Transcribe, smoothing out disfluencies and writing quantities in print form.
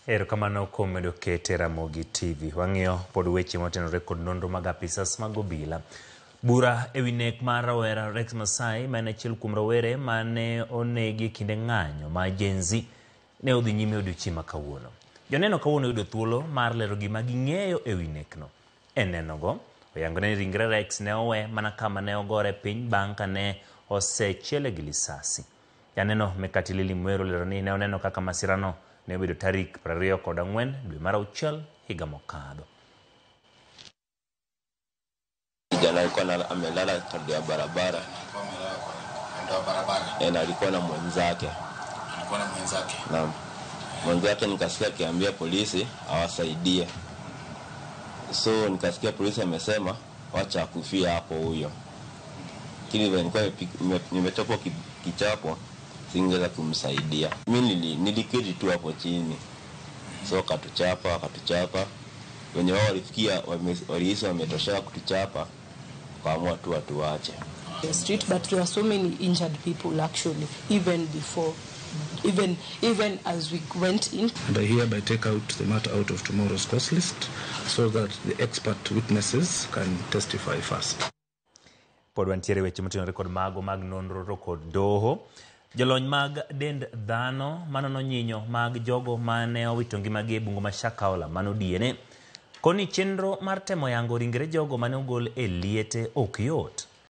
Erokamano kuom medo kete Ramogi TV. Wang'iyo pod weche motenore kod nonro mag apisas mag obila. Bura e wi nek mar rawera Rex Masai ma en achiel kuom rowere mane onegi e kinde ng'anyo ma Gen Z ne odhi nyime odiochieng' ma kawuono. Joneno kawuono oyudo thuolo mar lero gima ging'eyo e wi nekno. E nenogo, oyangore ni ringre Rex ne owe mana kama ne ogore piny bang' ka ne osechiele gi lisasi. Janeno Mekatilili Mweru olero ni ne oneno kaka masirano ne obedo tarik 24 dwe mar auchiel higa mokadho. Kijana alikuwa amelala kando ya barabara. Alikuwa amelala kwa kando ya barabara. Eh, na alikuwa na mwenzake. Alikuwa na mwenzake. Naam. Mwenzake nikasikia akiambia polisi awasaidie. So nikasikia polisi amesema wacha akufia hapo huyo. Lakini vile nilikuwa nimechapwa kichapo singeweza kumsaidia. Mimi niliketi tu hapo chini. So akatuchapa, akatuchapa. Wenye wao walifikia walihisi wametosheka kutuchapa, wakaamua tu watuache. The street, but there were so many injured people actually, even before, even as we went in. And I hereby take out the matter out of tomorrow's course list so that the expert witnesses can testify first. Pod wantiere weche motenore kod mago mag nonro to kod doho. Jolony mag dend dhano manono nyinyo mag jogo mane owito ngimagi e bungu ma Shakahola mano DNA koni chenro mar temo yango ringre jogo mane ogol e liete ok yot.